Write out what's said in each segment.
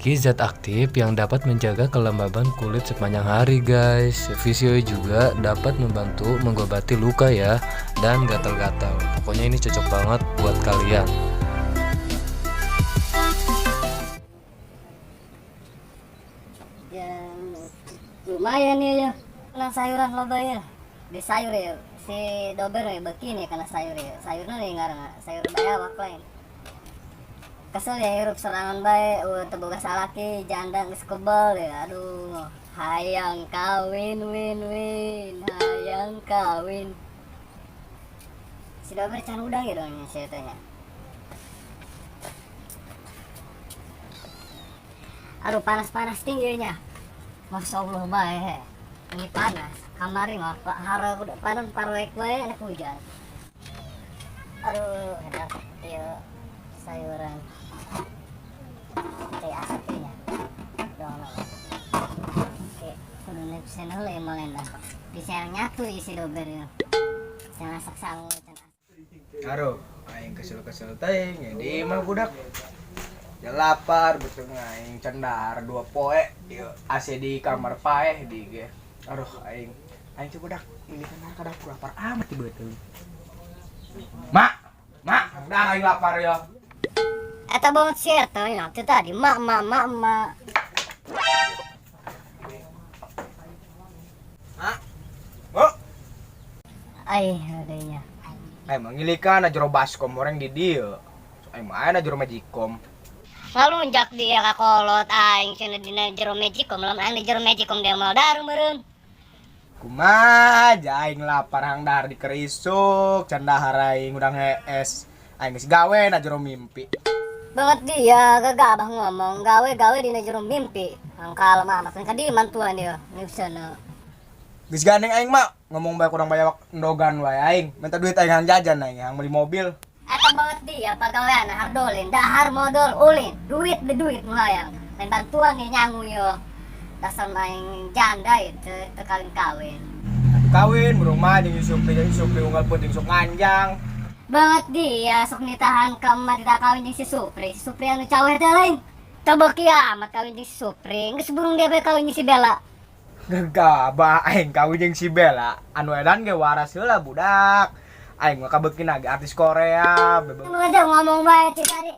Memiliki zat aktif yang dapat menjaga kelembaban kulit sepanjang hari guys. Fish oil juga dapat membantu mengobati luka ya dan gatal-gatal. Pokoknya ini cocok banget buat kalian. Ya, lumayan ya, ya. Kena sayuran loba ya. Di sayur ya, si dober ya begini karena sayur ya. Sayurnya nih ngarang sayur bayawak lain. Kesel ya hirup serangan bae, teu boga salaki, janda geus kebal ya. Aduh, hayang kawin win win, hayang kawin. Si dober can udang ya dong si tanya. Aduh, panas-panas tingginya. Masya Allah bae. Ini panas. Kamari mah Pak hara udah panas parwek bae anak hujan. Aduh, enak ieu sayuran. Kayak asapnya. Dong. Oke, kudu nepsen heula emang enak. Bisa nyatu isi dober ya. Jangan masak sangu can. Aduh, aing kesel-kesel teuing ya di mah budak. Ya lapar betul aing cendar 2 poe ieu AC di kamar paeh di ge. Aduh aing aing coba dak ini kan ka dapur lapar amat di beuteung. Mak, mak, dah aing lapar ya. Eta banget sih eta ya teh tadi mak mak mak mak. Mak. Oh. Ai adanya. Aing mangilikan jero baskom orang di dieu. Aing mah aya jero magicom. Ngalunjak dia ka kolot aing cenah dina jero magicom, lamun aing di jero magicom dia moal daru meureun. Kumaha aja aing lapar hang dahar dikerisuk, can dahar aing urang hees. Aing geus gawe na jero mimpi. Banget dia gagabah ngomong gawe-gawe dina jero mimpi. Hang kalem amat kan kadi mantuan dia niusana. Geus gandeng aing mah ngomong bae kurang bayawak endogan wae aing. Minta duit aing hang jajan aing hang beli mobil. Eta banget dia pagawean hardolin, dahar modal ulin, duit be duit nu hayang. Lain bantuan nih nyangu yo. Dasar main janda itu teu kawin-kawin. Kawin burung mah jeung Supri, jeung Supri unggal peuting sok nganjang. Banget dia sok nitahan ka emak tidak kawin jeung si Supri. Si Supri anu cawer teh lain. Teu beuki amat kawin jeung si Supri. Geus burung dia bae kawin jeung si Bella. Gegabah aing kawin jeung si Bella. Anu edan ge waras heula budak. Aing mah kabeukina ge artis Korea. Lu aja ngomong bae ti tadi.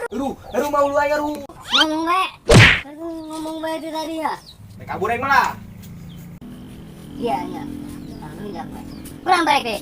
Aduh, aduh mau lu aing aduh. Ngomong bae. Ngomong bae ti tadi ya. Rek kabur aing mah lah. Iya, iya. Alhamdulillah, Pak. Kurang baik deh.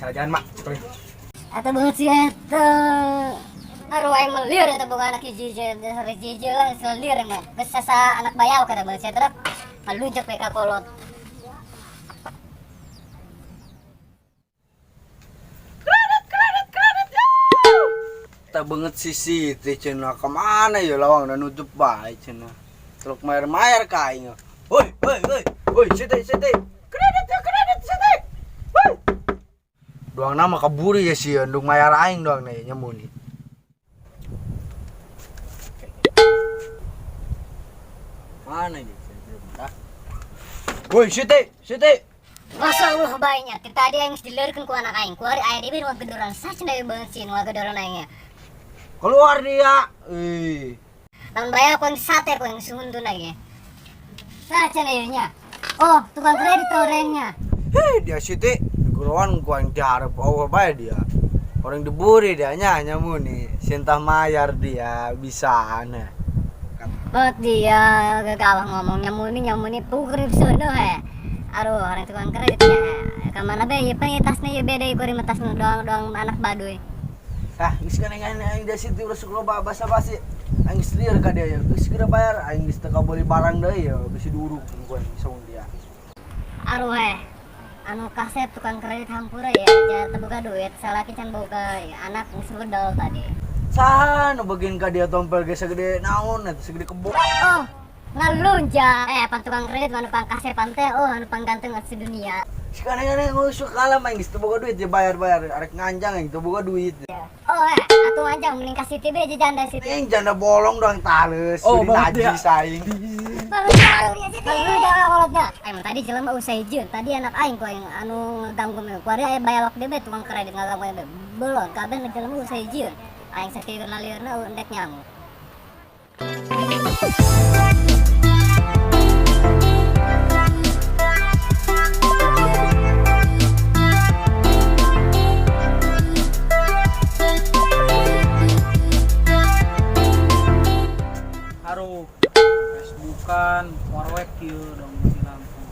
Cara jalan, Mak. Cepet. Atau banget sih eta. Aduh, aing mah lieur eta boga anak hiji, dasar hiji lah, geus lieur aing mah. Geus sasa anak bayaw kata banget sih eta. Ngaluncak we ka kolot. Kredit, kredit, kredit, yo! Tak banget sisi teh cenah kemana ya lawang dan nutup bae cenah. Truk mayar-mayar ka aing. Woi, woi, woi. Woi, siti, siti. Kredit ya, kredit, siti. Woi. Doang nama keburi ya sih, ndung mayar aing doang nih nyemuni. Mana ini? Woi, siti, siti. Masya Allah banyak. Tadi yang dileurkeun ku anak aing. Ku hari aya deui nu gedoran. Sah cenah ieu banget sih nu gedoran aingnya. Keluar dia. Ih. Lamun bayar ku yang sate ku yang suhun lagi. Sah cenah ieu nya. Oh, tukang kredit orangnya. Hei, dia siti. Geroan ku aing diharap Allah bae dia. Orang diburi dia nya nyamuni. Sintah mayar dia bisa aneh. Banget dia gagawah ngomong nyamuni nyamuni pukur sono he. Aduh, orang tukang kredit ya. Kamana be ieu pan tasna ieu beda ieu kuring tasna doang-doang anak baduy. Ah, geus kana aing dia situ ulah sok loba basa-basi. Aing geus lieur ka dia ya. Geus geura bayar aing geus teu kabeli barang deui ya, geus diuruk ku aing saung dia. Aduh he. Anu kasep tukang kredit hampura ya, jangan terbuka duit, salaki can boga ya, anak geus bedol tadi. Saha nu bagian ka dia tompel ge segede naon eta segede kebo. Oh, ngalunjak. Pan tukang kredit anu pang kasep pan teh, oh anu pangganteng sedunia. Sekarang-kadang ngusuk kalah main geus teu boga duit ya bayar-bayar arek nganjang aing teu boga duit. Oh, atuh nganjang mending ka Siti be janda Siti. Aing janda bolong doang tales, Oh, jadi banget najis aing. Baru kolotnya. Aing tadi jelema usai jeung, tadi anak aing ku aing anu ngaganggu mah. Ku ari aya bayawak deui be tukang kredit ngaganggu be. Belon kabeh jelema usai jeung. Aing sakieu laliurna endek nyangu. Aduh, Facebookan, warwek kieu dong mati lampu.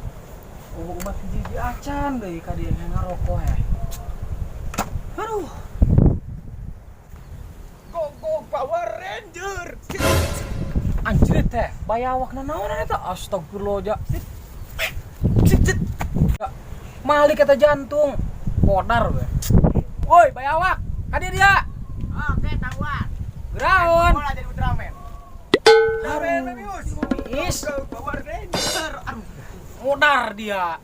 Oh, umat hiji acan deui ka dieu ngarokok heh. Aduh. Go go Power Ranger. Anjir teh, bayawak naon eta? Astagfirullah ja. Cit cit. Malik kata jantung. Podar we. Woi, bayawak. Ka dieu dia. Oke, tahuan. Geraon. Bola jadi Ultraman. Ultraman Mebius. Is. Go Power Ranger. Aduh. Modar dia.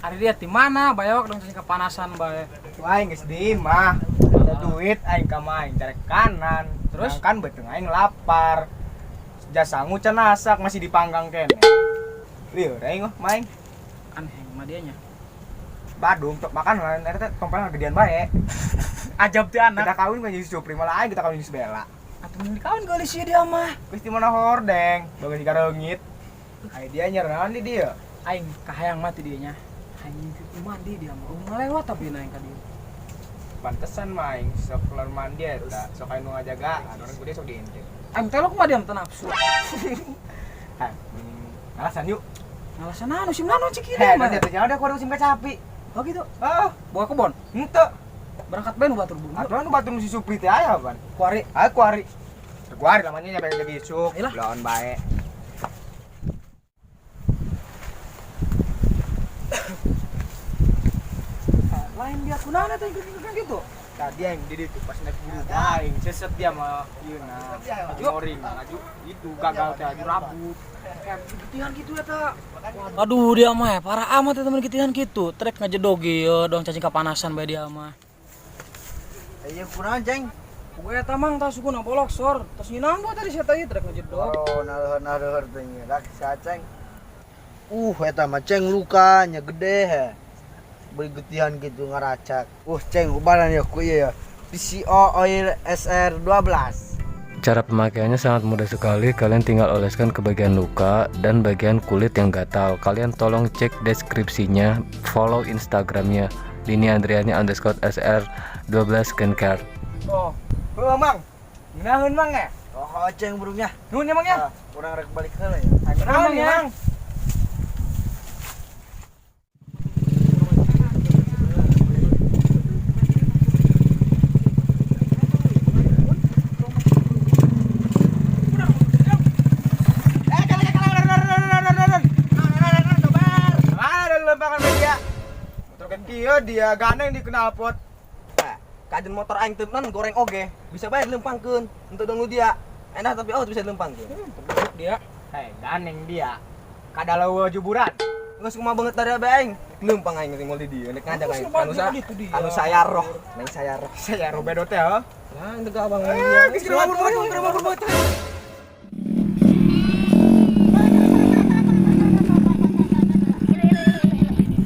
Ari dia di mana? Bayawak dong sing kepanasan bae. Tuh aing geus di imah. Ada duit aing ka main cari kanan. Terus? Kan beuteung aing lapar. Jasangu can asak masih dipanggang kene. Lieur aing mah main. Kan heng mah dianya. Badung tok makan lain eta tompel gedean bae. Ajab ti anak. Kita kawin kan jadi Supri malah aing kita kawin jeung si Bella. Atuh mun dikawin geulis sih dia mah. Geus di mana hordeng, bagus si kareungit. Ai dia nyerang di dia. Aing kahayang mati dia nya. Aing mandi dia mah. Ngelewat tapi naik ka dia. Pantesan main sok keluar mandi eta, sok aya nu ngajagaan, orang gede sok diintip. Aing teh lo kumaha dia teu nafsu. Hah, ngalasan yuk. Ngalasan anu sim nanu cik Heh, mah. nanti teh udah aku musim kacapi. Oh gitu. Oh, Bawa kebon. henteu. Berangkat bae nu batur buru. Atuh anu batur si Supri teh aya pan. Kuari. Ah, kuari. Kuari lamanya nyampe jadi isuk, Ayolah. lawan bae. Lain dia kunaon eta ikut-ikutan gitu. Tadi yang di itu pas naik buru aing seset dia mah ieu nah. Ngoring laju itu gagal teh aju rabut. Kayak getihan gitu eta. Aduh dia mah ya, parah amat ya temen getihan gitu. Trek ngejedog ieu dong cacing kepanasan bae dia mah. Iya kunaon ceng? Gue eta mang tas sukuna bolok sor. Tos nginang gua tadi sia tadi trek ngejedog. Oh, naleuheur-naleuheur teh ngerak si Aceng. Eta mah ceng luka nya gede he. Beli getihan gitu ngaracak. Ceng ubaran ya ku ieu ya. PCO Oil SR 12. Cara pemakaiannya sangat mudah sekali. Kalian tinggal oleskan ke bagian luka dan bagian kulit yang gatal. Kalian tolong cek deskripsinya, follow Instagramnya Dini Andriani underscore SR 12 skincare. Oh, Heuh, Mang. Ngeunaheun Mang ya? Oh, ceng burungnya. Nuhun ya Mang ya. Ah, urang rek balik heula ya. Ngeunaheun ya, Mang. Dia gandeng di knalpot. Kajen motor aing teu nan goreng oge, bisa bae dilempangkeun untuk dong dia. Enak tapi oh bisa dilempangkeun. Dia. Hei, gandeng dia. Kadalawa juburan. Geus kumaha banget tadi abe aing. Lempang aing tinggal di dieu nek ngajak aing. Anu sa anu saya roh, neng saya roh. Saya roh bedo teh, heuh. Lah teu abang. Eh, geus kira mabur mabur mabur.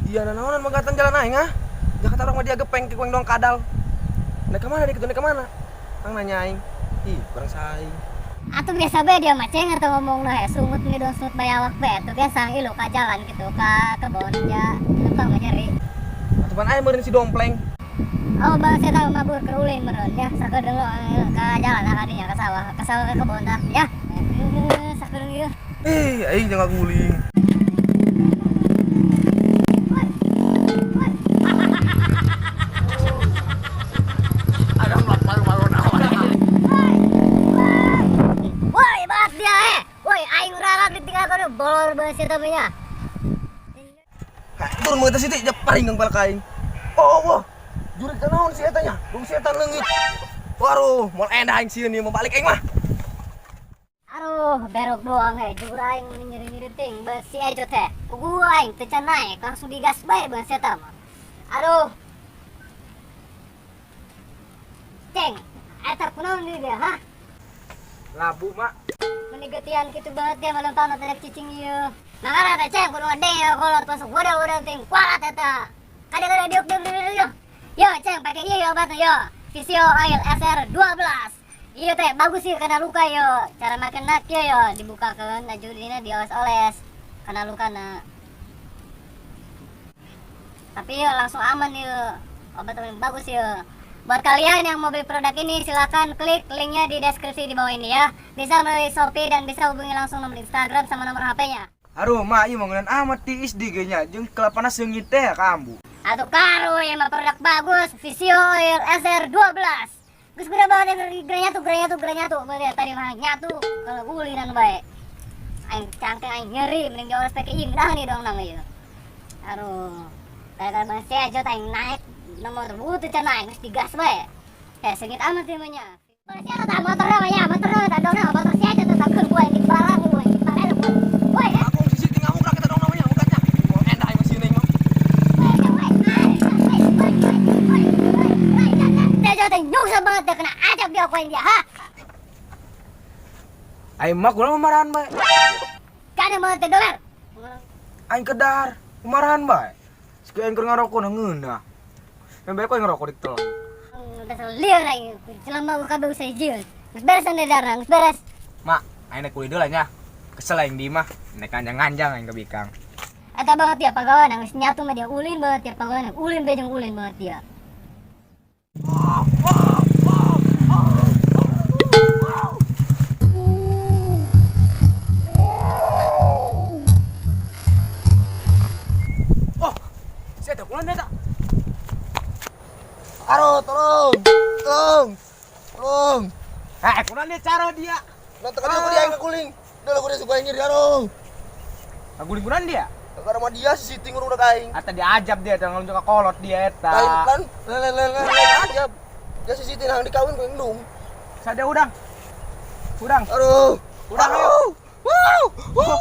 Dia nanaonan magatan jalan aing ah. Jakarta orang mah dia gepeng ke dong kadal. Nek ka mana dia kitu nek ka mana? Kang nanya aing. Ih, kurang saing. Atuh biasa bae dia mah ceng atau ngomong nah sungut nih dong sungut bayawak bae atuh biasa ngilu ka jalan gitu ka kebon ja lempang mah nyeri. Atuh pan aing meureun si dompleng. Oh, bang saya tahu mabur ke ulin meureun ya sakedeung ka jalan ka dinya ka sawah ka kebon tah ya. Sakedeung ieu. Ih, aing jangan guling. Woi, banget dia eh. Woi, aing rarak ditinggalkan bolor banget sih nya. Turun mah teh siti paring kang palak aing. Oh, wah. Jurik naon si eta nya? Bung setan leungit. Waduh, moal endah aing sieun ieu mau balik aing mah. Aduh, berok doang eh. Jujur aing nyeri-nyeri ting besi aja teh. Kugu aing teu can naik langsung digas bae bang setan mah. Aduh. Ceng, eta kunaon deui dia, hah? Labu, Mak. Menigetian gitu banget dia malam tahun teh cicing ieu. Nah, teh ceng kudu ngadeng ya kolot masuk wadah-wadah ting kualat eta. Kadang-kadang diuk diuk diuk diuk. Yo, ceng pakai ieu ya obatnya yo. Visio Oil SR 12. Iya teh bagus sih karena luka yo. Cara makan nak yo yo dibukakeun aju dina dioles-oles karena luka na. Tapi yo langsung aman yo. Obat paling bagus yo. Buat kalian yang mau beli produk ini silahkan klik linknya di deskripsi di bawah ini ya. Bisa melalui Shopee dan bisa hubungi langsung nomor Instagram sama nomor HP-nya. Aduh, mak ieu mah ngeunan amat tiis di ge nya jeung kelapana seungit teh ka ambu. Atau karo yang mah produk bagus Visio Oil SR12. Geus gede banget yang gerenya tuh, gerenya tuh, gerenya tuh. Boleh tadi mah nyatu kalau ulinan bae. Aing cangkeng aing nyeri mending dioles pakai indah nih dong nang ieu. Aduh. Gara-gara masih aja aing naik nomor butuh can naik geus digas bae. Ya sengit amat sih mah nya. Masih ada motor namanya, motor namanya, dong motor si aja tetap ke gua di barang gua di barang gua. Woi, Aku sisi tinggal ngamuk kita dong namanya mukanya. Endah aing masih neng mah. Nyungsep banget dia kena ajab dia koin dia, ha? Aing mah kula marahan bae. Kada mau teh dolar. Aing kedar, marahan bae. Siki aing keur ngarokok na ngeunah. Yang bae aing ngerokok ditelan. Udah liar aing. Selama gua kabeh usah izin. Geus beres ane darah, geus beres. Mak, aing naik kuliah deui nya. Kesel aing di imah, naik nganjang-nganjang aing ke bikang. Eta banget dia pagawan geus nyatu mah dia ulin banget dia pagawan, ulin be jeung ulin banget dia. Oh, saya teh kulan eta. Aduh, tolong. Tolong. Tolong. Eh, kulan dia cara dia. Nanti kan aku dia yang kuling. Udah aku dia suka yang nyeri aduh. Ngaguling kulan dia. Karena mah dia si Siti ngurung aing. Atau diajab dia, teh ngelunjuk ke kolot dia eta. Lain lan lain lain lain lain ajab. Dia si Siti nang dikawin ku indung. Sada udang. Udang. Aduh. Udang ayo. Wow. Wow.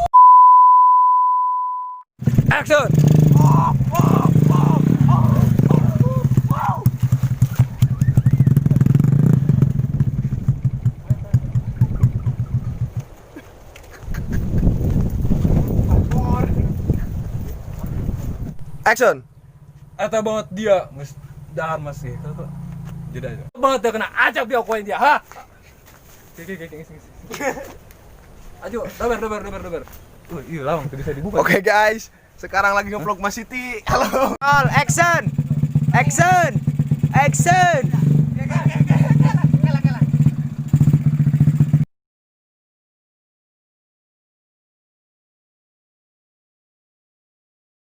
Action. Action. Eta banget dia geus dahar masih. Jeda aja. Banget dia kena ajab dia koin dia, ha? Oke, oke, oke, oke. Ayo, dober, dober, dober, dober. Iya lawang tuh bisa dibuka. Oke guys, sekarang lagi ngevlog Mas Siti. Halo. All action. Action. Action.